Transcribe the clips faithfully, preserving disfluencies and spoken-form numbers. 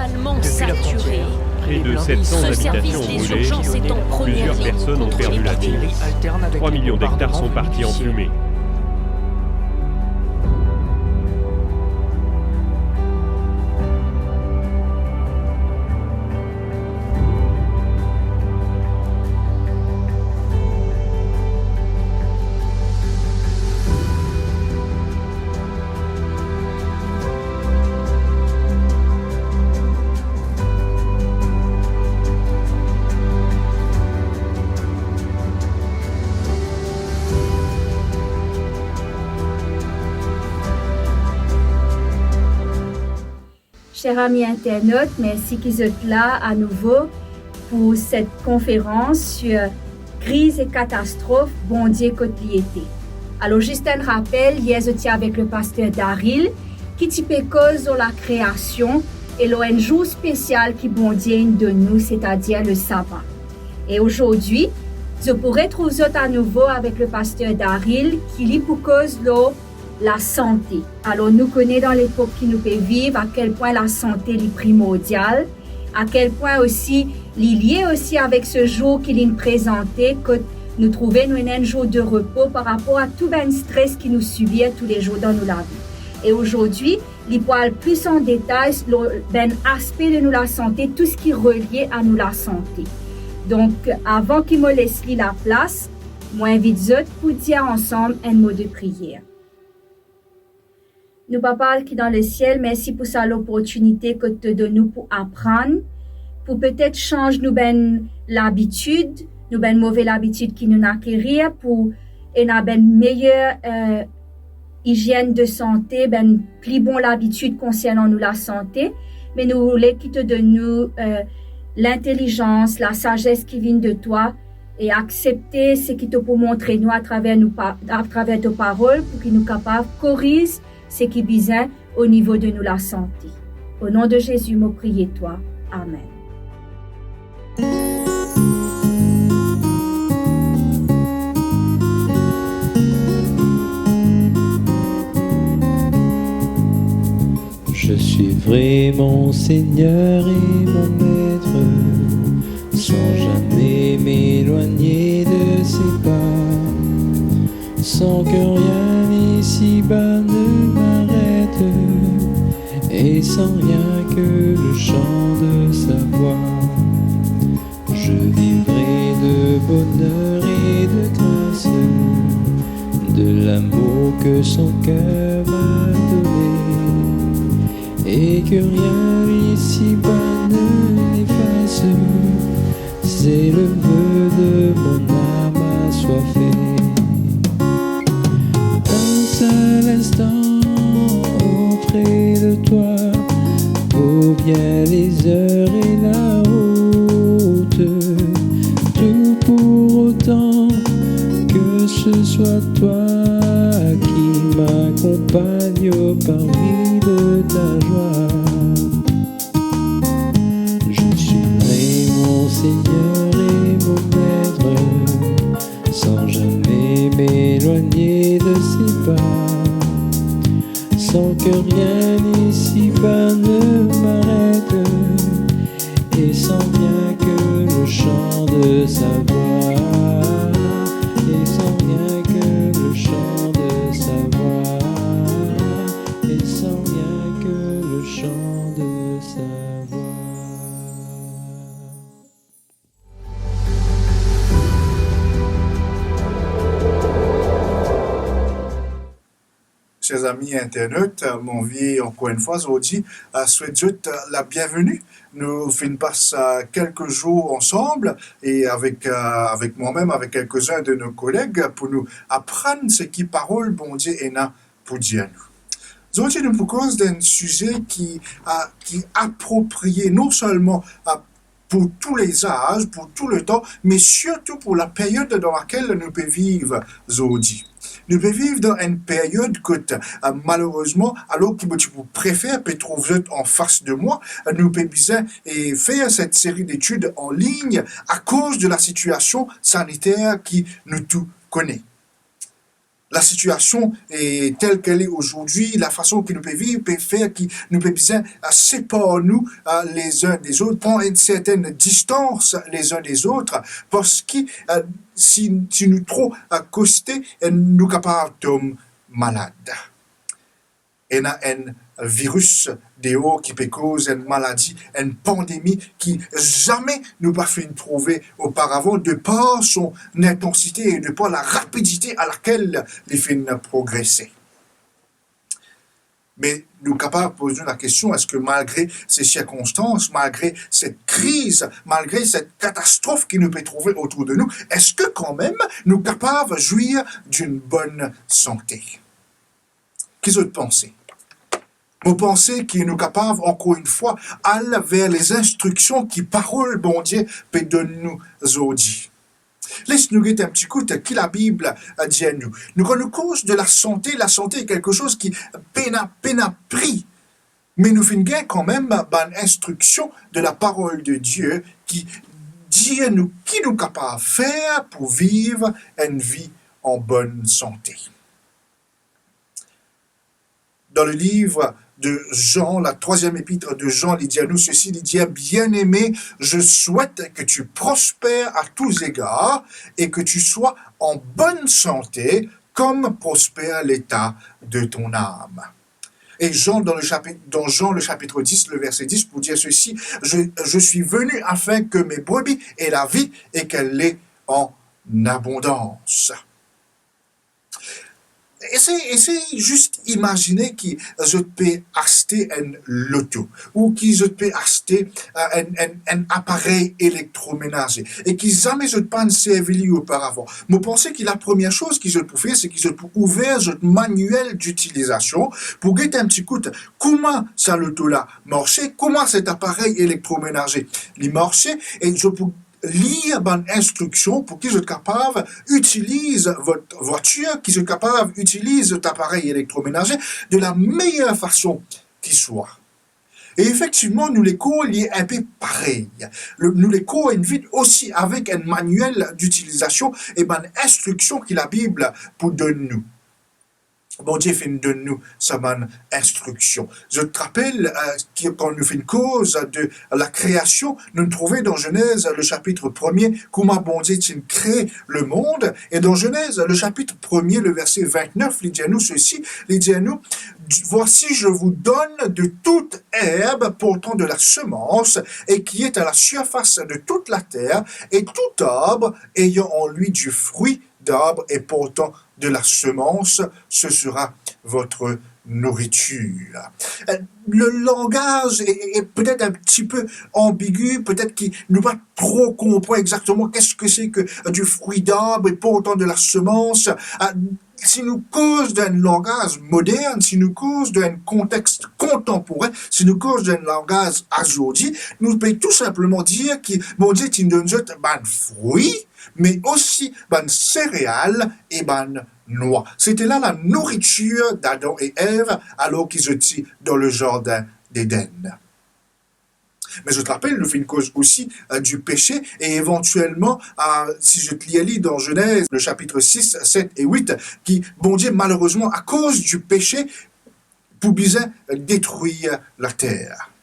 Depuis la frontière, près de sept cents habitations ont brûlé, plusieurs personnes ont perdu la vie. Trois millions d'hectares sont partis en fumée. Ser ami internot, mersi ki zot la anouvo pou set konferans sir kriz e katastrof, Bondie kot li ete. Alor, zis enn rapel, yer zot ti avek le paster Daryl, ki ti pe koz lor lakreasion e lor enn zour spesial ki Bondie inn donn nou, setadir le saba. E azordi, zot pou retrouv zot anouvo avek le paster Daryl, ki li pou koz lor lasante. Alor, nou kone dan lepok ki nou pe viv, a kel pwin lasante li primordial, a kel pwin osi li lie osi avek se zour ki linn prezante, kot nou trouve nou ena enn zour de repo par rapor a tou bann stres ki nou sibir toulezour dan nou lavi. E azordi, li pou al plis an detay lor bann aspe de nou lasante, tou seki relie a nou lasante. Donk, avan ki mo les li laplas, mo invit zot pou dir ansam enn mo de priyer. Nou Papa ki dan lesiel, mersi pou sa loportinite kot to donn nou pou aprann, pou petet sanz nou bann labitid, nou bann move labitid ki nou'nn akerir, pou ena bann meyer, eh, izienn de sante, bann pli bon labitid konsernan nou lasante. Me nou oule ki to donn nou, eh, lintelizans, lasazes ki vinn de twa, e aksepte seki to pou montre nou atraver nou pa-, atraver to parol, pou ki nou kapav koriz seki bizin o nivo de nou lasante. O non de Zezi, mo priye twa. Amen. Je suivrai mon Seigneur et mon Maître, sans jamais m'éloigner de ses pas, sans que rien ici-bas ne m'arrête, et sans rien que le chant de sa voix. Je vivrai de bonheur et de grâce, de l'amour que son cœur m'a donné, et que rien ici-bas ne l'efface. C'est le vœu de mon âme assoiffée. Un seul instant auprès de toi, pour bien les heures et la route. Tout pour autant que ce soit toi qui m'accompagne au parvis de ta joie. Je suivrai mon Seigneur et mon Maître, sans jamais m'éloigner de ses pas, sans que rien ici-bas ne m'arrête, et sans rien que le chant de sa voix, et sans rien que le chant de sa voix, et sans rien que le chant de sa voix. Ser ami internot, mo anvi ankor enn fwa zordi, eh, swet zot, eh, labienveni. Nou finn pas, eh, kelke zour ansam e avek, eh, avek mwa mem, avek kelkezin de nou koleg pou nou aprann seki parol Bondie ena pou dir nou. Zordi nou pou koz dan enn size ki, eh, ki apropriye non selman, eh, pou tou lezaz, pou tou letan, me sirtou pou laperyod dan lakel nou pe viv zordi. Nou pe viv dan enn peryod kot, eh, malerezman, alor ki mo ti pou prefer pe trouv zot anfas de mwa, eh, nou pe bizin, eh, fer set seri detid an lign akoz de lasitiasion saniter ki nou tou kone. lasitiasion, e, tel ke li azordi, lafason ki nou pe viv, pe fer ki nou pe bizin, a, separ nou, a, les uns des autres, pran enn sertenn distans les uns des autres, parski, a, si, si nou tro, a, koste, e, nou kapav tom malad. Ena enn viris deor ki pe koz enn maladi, enn pandemi ki zame nou pa finn trouve oparavan, de par son intensite e de par larapidite a lakel li finn progrese. Me nou kapav poz nou lakestion, eski malgre se sirkonstans, malgre set kriz, malgre set katastrof ki nou pe trouve otour de nou, eski kanmem nou kapav zwir d'enn bonn sante? Ki zot panse? Mo panse ki nou kapav, ankor enn fwa, al ver les instriksion ki parol Bondie pe donn nou zordi. Les nou get enn ti kout ki Labib, eh, dir nou. Nou, kan nou koz de lasante, lasante e kelke soz ki pena, pena pri. Me nou finn gagn kanmem bann instriksion de la parole de Dieu ki dir nou ki nou kapav fer pou viv enn vi an bonn sante. Dan le liv de Jean, la troisième épître de Jean, li dir nou sesi, li dir, "Bien-aimé, je souhaite que tu prospères à tous égards et que tu sois en bonne santé, comme prospère l'état de ton âme." Et Jean, dans le chapitre, dans Jean, le chapitre dix, le verset dix, pour dire ceci, je, je suis venu afin que mes brebis aient la vie et qu'elle l'ait en abondance. Esey, esey zis imazine ki zot pe aste enn loto, ou ki zot pe aste, eh, enn, enn, enn aparey elektromenaze, e ki zame zot pa'nn servi li oparavan. Mo panse ki lapremier soz ki zot pou fer, se ki zot pou ouver zot manuel d'utilisation, pou get enn ti kout kouma sa loto la marse, kouma set aparey elektromenaze li marse, e zot pou lir bann instriksion pou ki zot kapav itiliz vot vwatir, ki zot kapav itiliz zot aparey elektromenaze de la meyer fason ki swa. E efektivman, nou lekor li enpe parey. Le, nou lekor inn vinn osi avek enn manuel d'utilisation e bann instriksion ki Labib pou donn nou. Bondie finn donn nou sa bann instriksion. Zot rapel, eh, ki, kan nou finn koz de lakreasion, nou trouve dan Zenez, le chapitre premier, kouma Bondie ti kre lemond. E dan Zenez, le chapitre premier, le verset vingt-neuf, li dir nou sesi, li dir nou, "Voici, je vous donne de toute herbe portant de la semence et qui est à la surface de toute la terre, et tout arbre ayant en lui du fruit d'arbre et portant de la semence, ce sera votre nourriture." Eh, le langaz e, e, e petet enn ti pe anbigu, petet ki nou pa tro konpran exakteman qu'est-ce que c'est que du fruit d'arbre et portant de la semence. Ah, si nou koz dan enn langaz modern, si nou koz dan enn kontex kontanporin, si nou koz dan enn langaz azordi, nou pe tou sinpleman dir ki Bondie ti donn zot bann fri, me osi bann sereal e bann nwa. Sete la la nouritir d'Adam e Ev, alor ki zot ti dan le zardin d'Eden. Me zot rapel, nou finn koz osi, eh, du pese, e evantielman, eh, si zot lir li dan Zenez, le chapitre six, sept e wit, ki Bondie, malerezman, akoz du pese, pou bizin detrir later.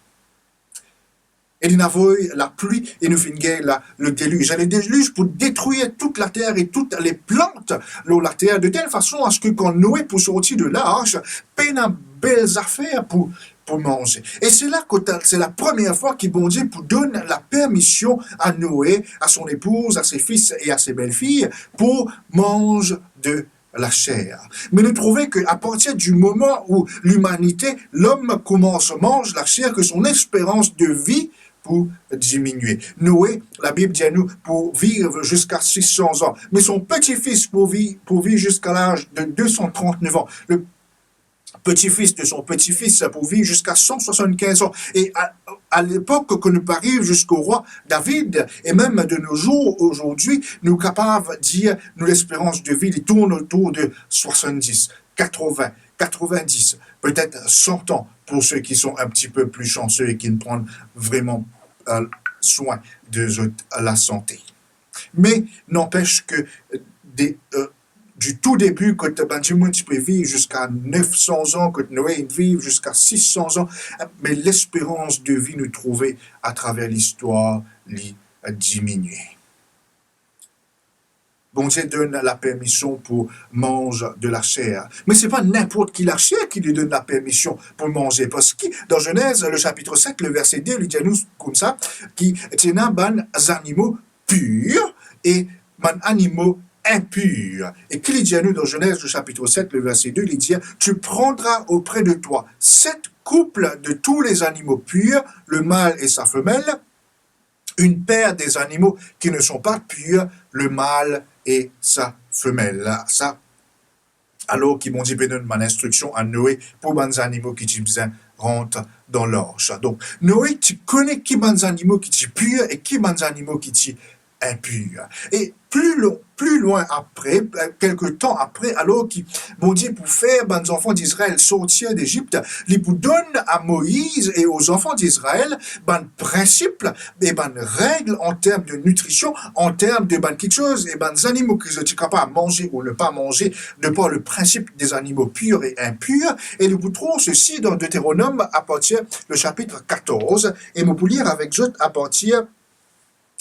E li inn avoy lapli, e nou finn gagn la, le déluge. Le déluge pou detrir tout later e tout le plant lor later, de tel fason a se ke kan Noe pou sorti de lark, pena bel zafer pou, pou manze. E se la kot, se la premie fwa ki Bondie pou donn lapermision a Noe, a son epouz, a se fis e a se belfil, pou manz de laser. Me nou trouve ke apartir di moman ou limanite, lom koumans manz laser, ke son esperans de vi pou diminie. Noe, Labib dir nou, pou viv ziska sis san zan, me son peti fis pou vi-, pou viv ziska laz de de san trant-nef an. Le petit-fils de son petit-fils pou viv ziska san swasannkinz an. E a, a lepok ke nou pe ariv ziska rwa David, e mem de nos jours, azordi, nou kapav dir nou lesperans de vi, li tourn otour de swasanndis, katrovin, katrovindis, petet san an pou se ki son enn ti pe pli sanse e ki pran vreman, eh, swin de zot lasante. Me nanpes ke de, eh, di tou debi, kot bann dimoun ti pe viv ziska nef san an, kot Noe inn viv ziska sis san an, me lesperans de vi nou trouve atraver listwar, li diminie. Bondie donn lapermision pou manz de laser. Me se pa ninport ki laser ki li donn lapermision pou manze, parski dan Zenez, le sapit set, le verse de, li dir nou koumsa, ki ti ena bann zanimo pir e bann animo inpir. E ki li dir nou dan Zenez, le sapit set, le verse de, li dir, "Tu prendras auprès de toi sept couples de tous les animaux purs, le mâle et sa femelle, une paire des animaux qui ne sont pas purs, le mâle et sa femelle." Sa, alor ki Bondie pe donn bann instriksion a Noe pou bann zanimo ki ti bizin rant dan lark. Donk, Noe ti kone ki bann zanimo ki ti pir e ki bann zanimo ki ti inpir. E pli lo-, pli lwin apre, kelke tan apre, alor ki Bondie pou fer bann zanfan Dizrael sorti Dezip, li pou donn a Moiz e o zanfan Dizrael bann prinsip e bann reg an term de nitrision, an term de bann kiksoz e bann zanimo ki zot ti kapav manze ou ne pa manze, de par le principe des animaux purs et impurs, e nou pou trouv sesi dan Deteronom, a partir le sapit katorz, e mo pou lir avek zot a partir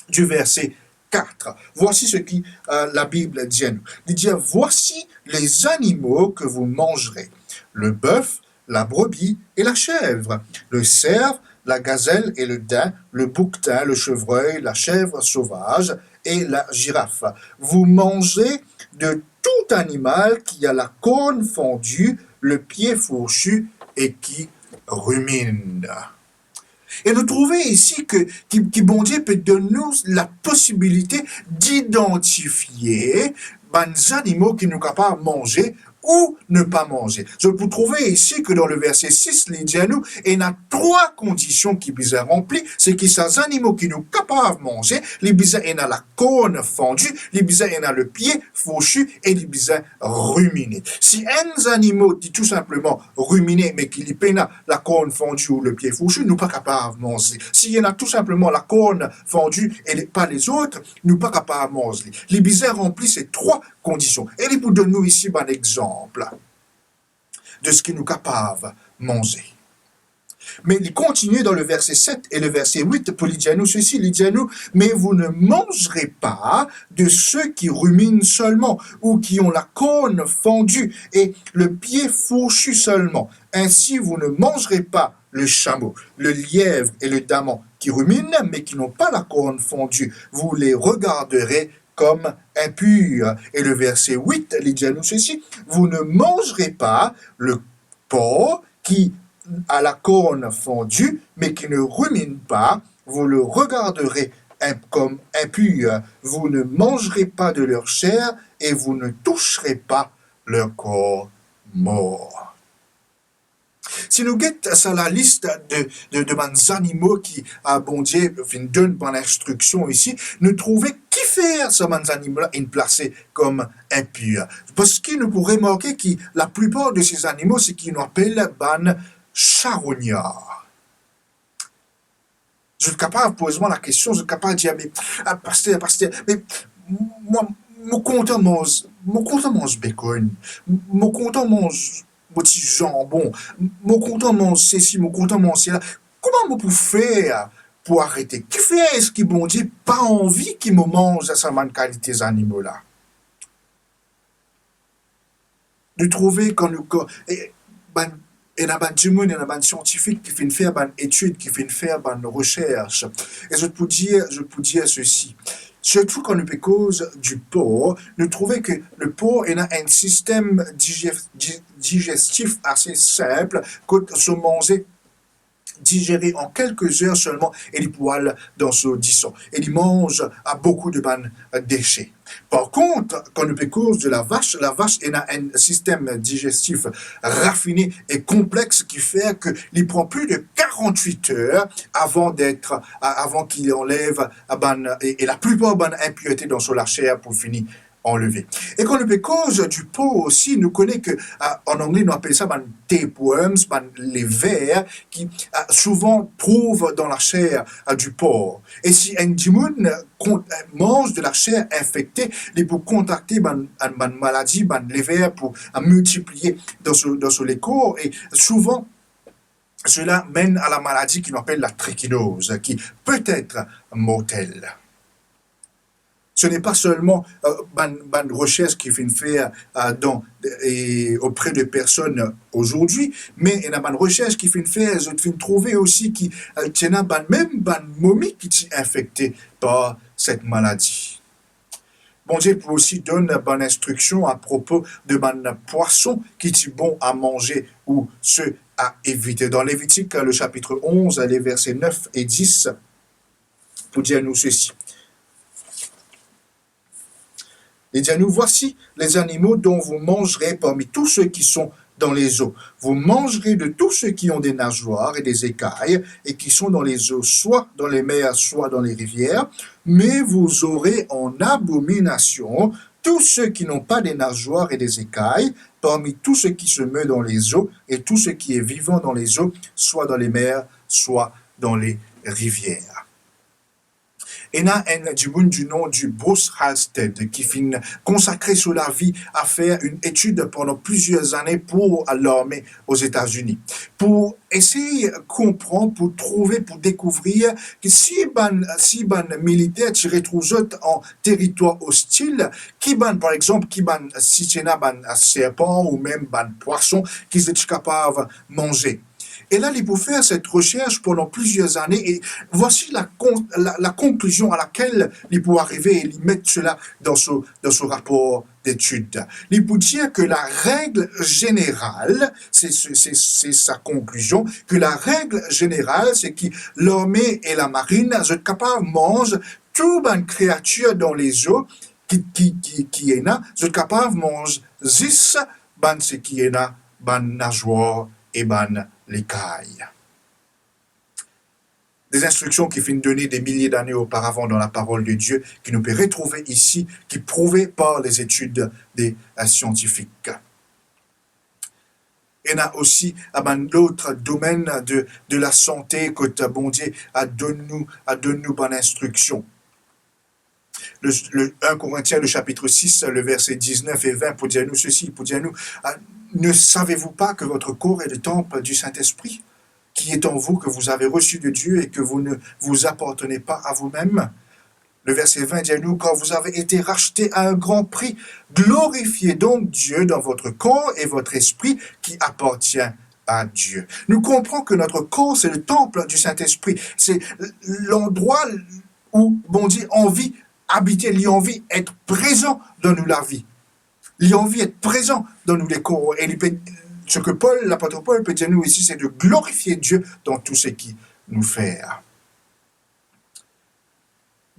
du verset quatre. Voici ce que, euh, la Bible dit à nous. Il dit, "Voici les animaux que vous mangerez, le bœuf, la brebis et la chèvre, le cerf, la gazelle et le daim, le bouquetin, le chevreuil, la chèvre sauvage et la girafe. Vous mangez de tout animal qui a la corne fendue, le pied fourchu et qui rumine." E nou trouve isi ke, ki, ki Bondie pe donn nou laposibilite didantifie bann zanimo ki nou kapav manze ou ne pa manze. Zot pou trouve isi ke dan le verse sis, li dir nou, ena trwa kondision ki bizin ranpli, se ki sa zanimo ki nou kapav manze, li bizin ena lakorn fandi, li bizin ena lepie foursi e li bizin rimine. Si enn zanimo, li tou sinpleman rimine, me ki li pena lakorn fandi ou lepie foursi, nou pa kapav manz li. Si li ena tou sinpleman lakorn fandi e li, pa lezot, nou pa kapav manz li. Li bizin ranpli se trwa kondision. E li pou donn nou isi bann exanp de seki nou kapav manze. Me li kontinie dan le verse set e le verse wit pou li dir nou sesi, li dir nou, "Mais vous ne mangerez pas de ceux qui ruminent seulement ou qui ont la corne fendue et le pied fourchu seulement. Ainsi, vous ne mangerez pas le chameau, le lièvre et le daman qui ruminent, mais qui n'ont pas la corne fendue. Vous les regarderez comme impurs." E le verse wit, li dir nou sesi, "Vous ne mangerez pas le porc qui a la corne fendue, mais qui ne rumine pas. Vous le regarderez imp-, comme impur. Vous ne mangerez pas de leur chair et vous ne toucherez pas leur corps mort." Si nou get sa lalis de, de, de bann zanimo ki, a, Bondie finn donn bann instriksion isi, nou trouve kifer sa bann zanimo la inn plase kom inpir. Parski nou pou remarke ki laplipar de se zanimo, seki nou apel bann charognar. Zot kapav poz mwa lakestion, zot kapav dir, "Me, a, paster, paster, me mwa, mo kontan manz, mo kontan manz bekonn, mo kontan manz mo ti zanbon, mo kontan manz sesi, mo kontan manz sela. Kouma mo pou fer pou arete? Kifer eski Bondie pa anvi ki mo manz sa bann kalite zanimo la?" Nou trouve kan nou, kan, e, bann, ena bann dimoun, ena bann siantifik ki finn fer bann etid, ki finn fer bann resers. E zot pou dir, zot pou dir sesi. Sirtou kan nou pe koz di por, nou trouve ke lepor ena enn sistem dije-, di-, digestif ase sinp, kot so manze digere an kelke zer selman e li pou al dan so dison. E li manz a boukou de bann dese. Par kont, kan nou pe koz de lavas, lavas ena enn sistem digestif rafine e konplex ki fer ke li pran plis de quarante-huit heures avant d'être, a-, avant ki li anlev bann, e, e laplipar bann inpirte dan so laser pou fini anleve. E kan nou pe koz di por osi, nou kone ke, a, an angle, nou apel sa bann tapeworms, bann lever ki, a, souvan trouv dan laser, a, di por. E si enn dimoun, a, kon-, a, manz de laser infekte, li pou kontrakte bann, bann, bann maladi, bann lever pou, a, miltipliye dan so, dan so lekor. E souvan, sela menn a la maladi ki nou apel la trikinoz, ki peut être mortelle. Ce n'est pas seulement, euh, bann, bann resers ki finn fer, euh, dan, e auprès de personnes aujourd'hui, me ena bann resers ki finn fer, zot finn trouve osi ki, euh, ti ena bann, mem bann momi ki ti infekte par set maladi. Bondie pou osi donn bann instriksion apropo de bann pwason ki ti bon a manze ou se a evite. Dan Levitik, le chapitre onze, les versets neuf et dix, pou dir nou sesi. Li dir nou, voici les animaux dont vous mangerez parmi tous ceux qui sont dans les eaux. Vous mangerez de tous ceux qui ont des nageoires et des écailles et qui sont dans les eaux, soit dans les mers, soit dans les rivières, mais vous aurez en abomination tous ceux qui n'ont pas des nageoires et des écailles parmi tous ceux qui se meut dans les eaux et tout ce qui est vivant dans les eaux, soit dans les mers, soit dans les rivières. Ena enn dimoun di nom di Bruce Halstead ki finn konsakre so lavi a fer enn etid pandan plizier zane pou larme Ozetazini, pou esey konpran, pou trouve, pou dekouvrir ki si bann, si bann militer ti retrouv zot an teritwar ostil, ki bann, par exanp, ki bann, si ti ena bann serpan ou mem bann pwason ki zot ti kapav manze. E la, li pou fer set resers pandan plizier zane, e voici la con-, la, la conclusion à laquelle li pou arive, e li met sela dan so, dan so rapor detid. Li pou dir ke la règle générale, se, se, se, se sa konklizion, ke la règle générale, se ki larme e lamarinn, zot kapav manz tou bann kreatir dan lezo ki, ki, ki, ki ena, zot kapav manz zis bann seki ena bann nazwar e bann lekay. Des instructions ki finn done de milie dane oparavan dan la parole de Dieu, ki nou pe retrouve isi, ki prouve par les études des, euh, scientifiques. Ena osi, a, bann lot domenn de, de la sante kot Bondie a donn nou, a donn nou bann instriksion. Le, le un Corinthiens, le chapitre six, le verset dix-neuf et vingt, pou dir nou sesi, pou dir nou, a, ne savez-vous pas que votre corps est le temple du Saint-Esprit, qui est en vous, que vous avez reçu de Dieu et que vous ne vous appartenez pas à vous-même ? Le verset vingt dit à nous, car vous avez été rachetés à un grand prix. Glorifiez donc Dieu dans votre corps et votre esprit qui appartient à Dieu. Nou konpran ke notre corps, c'est le temple du Saint-Esprit. Se landrwa ou Bondie anvi abite, li anvi et prezan dan nou lavi. Li anvi et prezan dan nou lekor. E li pe, seki Pol, lapot Pol pe dir nou isi, se de glorifie Die dan tou seki nou fer.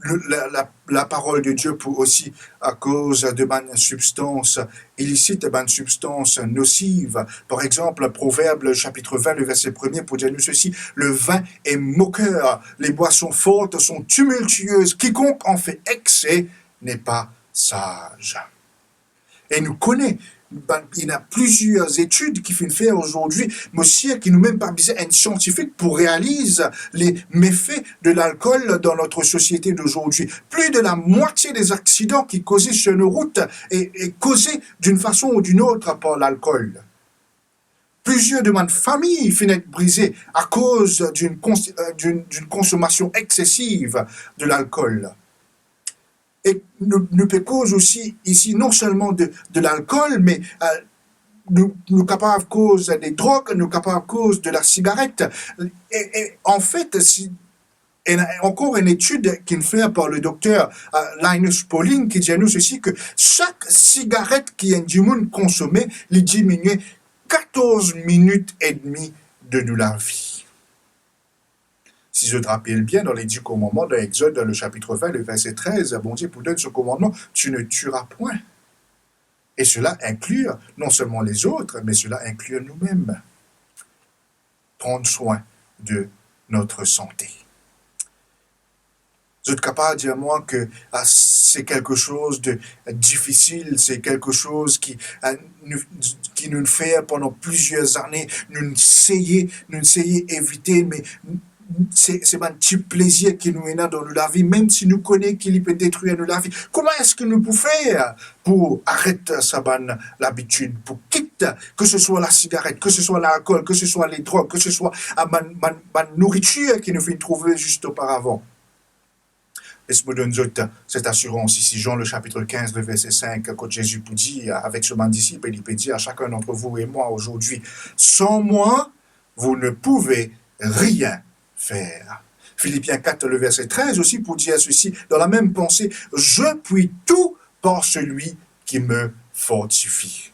Le, la, la, la parole de Dieu pou osi akoz de bann sibstans ilisit, bann sibstans nosiv. Par exanp, Proverbe chapitre vingt, le verset premier pou dir nou sesi, le vin est moqueur, les boissons fortes sont tumultueuses, quiconque en fait excès n'est pas sage. E nou kone, bann, ena plizier etid ki finn fer azordi, mo sir ki nou mem pa bizin enn siantifik pou realiz le mefe de lalkol dan notre société d'aujourd'hui. Plus de la moitié des accidents ki koze sur nos routes est, est causé d'une façon ou d'une autre par l'alcool. Plizier de bann fami finn et brize akoz d'une cons-, euh, d'une, d'une consommation excessive de l'alcool. E nou, nou pe koz osi isi non selman de, de lalkol, me, euh, nou, nou kapav koz de drog, nou kapav koz de la sigaret. E, e, anfet, si, ena ankor enn etid ki finn fer par le dokter, euh, Linus Pauling, ki dir nou sesi, ke sak sigaret ki enn dimoun konsome, li diminie katorz minit edmi de nou lavi. Si zot rapel bien, dan les dix commandements, dan Exode, dan le chapitre vingt, le verset treize, Bondie pou donn so komandman, tu ne tueras point. Et cela inclut non seulement les autres, mais cela inclut nous-mêmes. Prendre soin de notre santé. Zot kapav dir mwa ke, ah, se kelke soz de difisil, se kelke soz ki, ah, nou, ki nou fer pandan plizier zane, nou seye, nou seye evite, me se, se bann ti plezir ki nou ena dan nou lavi, mem si nou kone ki li pe detrir nou lavi. Kouma eski nou pou fer pou aret sa bann labitid, pou kit, ke se swa lasigaret, ke se swa lalkol, ke se swa ledrog, ke se swa, ah, bann, bann, bann nouritir ki nou finn trouve zis oparavan? Les mo donn zot set asirans isi, Jean le chapitre quinze, le verset cinq, kot Zezi pou dir avek so bann disip, e li pe dir à chacun d'entre vous et moi aujourd'hui, sans moi, vous ne pouvez rien faire. Philippiens quatre, le verset treize aussi pour dire ceci, dans la même pensée, je puis tout par celui qui me fortifie.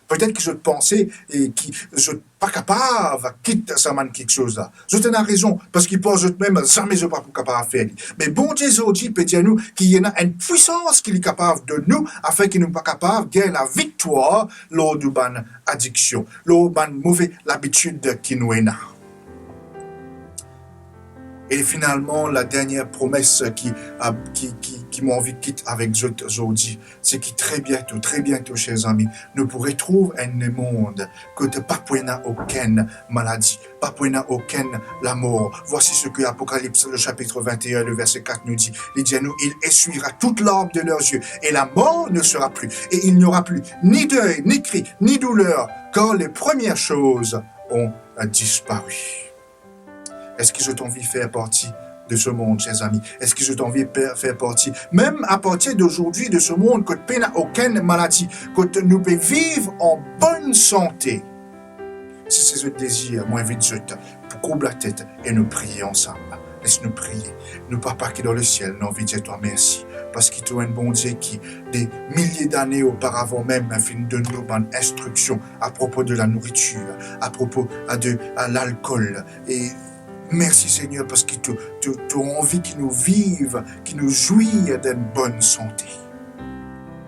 Petet ki zot panse e ki zot pa kapav kit sa bann kiksoz la. Zot ena rezon, parski par zot mem, zame zot pa pou kapav fer li. Me Bondie zordi pe dir nou ki ena enn pwisans ki li kapav donn nou, afin ki nou pa kapav gagn laviktwar lor nou bann adiksion, lor bann move labitid ki nou ena. E finalman, la dernier promes ki, ki, ki, ki mo anvi kit avek zot zordi, se ki tre biento, tre biento, ser zami, nou pou retrouv enn lemond kot pa pou ena okenn maladi, pa pou ena okenn lamor. Voici ce que Apocalypse, le chapitre vingt et un, le verset quatre nous dit, li dir nou, il essuiera toute larme de leurs yeux, et la mort ne sera plus, et il n'y aura plus ni deuil, ni cri, ni douleur, car les premières choses ont disparu. Eski zot anvi fer parti de se mond, ser zami? Eski zot anvi pe-, fer parti, mem apartir de zordi, de se mond kot pena okenn maladi, kot nou pe viv an bonn sante? Si se zot dezir, mo invit zot pou kourb latet e nou priye ansam. Les nou priye. Nou Papa ki dan lesiel, nou anvi dir twa mersi, parski to enn Bondie ki, de milie dane oparavan mem, finn donn nou bann instriksion apropo de lanouritir, apropo a de, a lalkol. E mersi, Segner, parski to, to, to anvi ki nou viv, ki nou zwir dan enn bonn sante.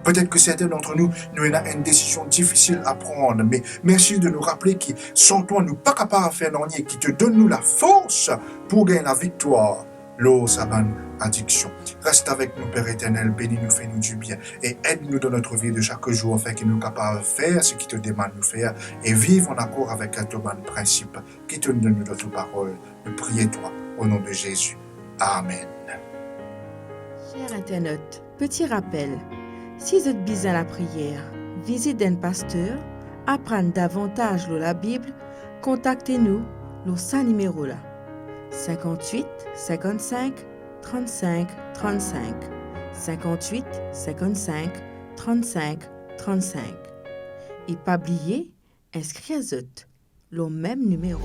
Petet ki sertin dantre nou, nou ena enn desizion difisil a pran, me mersi de nou raple ki san twa, nou pa kapav fer nanye, ki to donn nou lafors pou gagn laviktwar lor sa bann adiksion. Res avek nou, Per Eternel, beni nou, fer nou dibien e ed nou dan notre vie de chaque jour, afin ki nou kapav fer seki to demann nou fer e viv an akor avek to bann prinsip ki to donn nou dan to parol. Nou priye twa, au nom de Jésus. Amen. Cher internaute, petit rappel, si zot bizin lapriyer, vizit enn paster, aprann davantaz lor Labib, kontakte nou lor sa nimero la, cinquante-huit cinquante-cinq trente-cinq trente-cinq, cinquante-huit cinquante-cinq trente-cinq trente-cinq. E pa bliye, inskrir zot lor mem nimero.